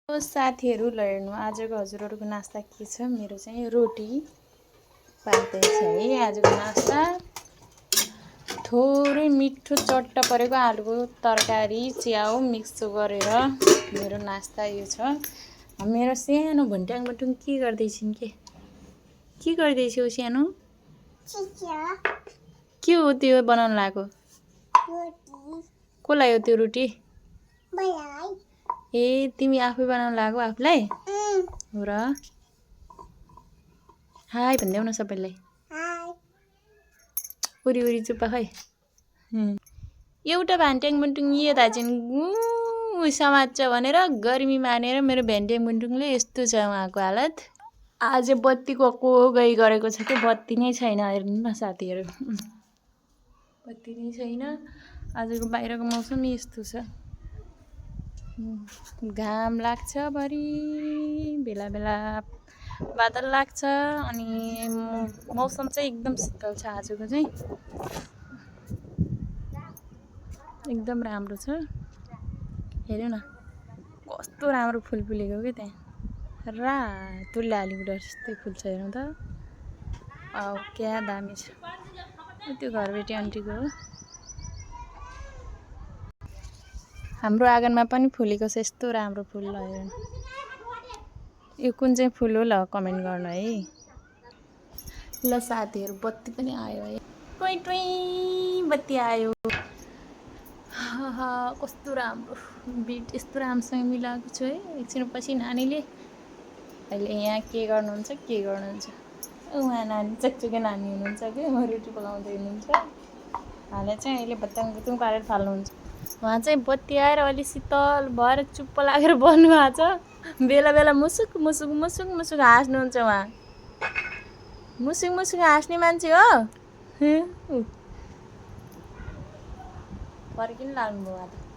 साथीहरू ल हेर्नु आजको हजुरहरूको नास्ता के छ। मेरो चाहिँ रोटी पार्दैछ है। आजको नास्ता थोरै मिठो चट्ट परेको आलुको तरकारी च्याउ मिक्स गरेर मेरो नास्ता यो छ। मेरो सानो भुन्ट्याङ बटुङ के गर्दैछिन् के गर्दैछौ सानो? के हो त्यो बनाउन लागेको? को लाग्यो त्यो रोटी? ए तिमी आफै बनाउन लाग्यो आफूलाई? हो र। हाई भन्देऊ न सबैलाई। उरी उरी चुप्पा खै। एउटा भान्ट्याङ मुन्टुङ यता चाहिँ समात्छ भनेर गर्मी मानेर मेरो भेन्ट्याङ मुन्टुङले यस्तो छ उहाँको हालत। आज बत्ती गएको गई गरेको छ कि बत्ती नै छैन। हेर्नु न साथीहरू, बत्ती नै छैन। आजको बाहिरको मौसम यस्तो छ। घाम लाग्छ भरि, बेला बेला बादल लाग्छ अनि मौसम चाहिँ एकदम शीतल छ आजको चाहिँ। एकदम राम्रो छ। हेर्नु न कस्तो राम्रो फुल फुलेको के त्यहाँ रातो लालीगुँडा जस्तै फुल छ। हेर्नु त क्या दामी छ। त्यो घरबेटी आन्टीको हो। हाम्रो आँगनमा पनि फुलेको छ यस्तो राम्रो फुल। हेर्नु यो कुन चाहिँ फुल हो ल कमेन्ट गर्नु है। ल साथीहरू बत्ती पनि आयो है। टुइ टुइ बत्ती आयो। कस्तो राम्रो बिट यस्तो राम्रोसँग मिलाएको छु है। एकछिनपछि नानीले अहिले यहाँ के गर्नुहुन्छ उहाँ नानी चकचके नानी हुनुहुन्छ कि रोटी पकाउँदै हुनुहुन्छ। उहाँले चाहिँ अहिले बत्ताङ बुत्तुङ पारेर फाल्नुहुन्छ। उहाँ चाहिँ बत्ती आएर अलि शीतल भएर चुप्प लागेर बस्नु भएको छ। बेला बेला मुसुक मुसुक मुसुक मुसुक हाँस्नुहुन्छ उहाँ। मुसुक मुसुक हाँस्ने मान्छे हो। फर्किनु लाग्नुभयो उहाँ त।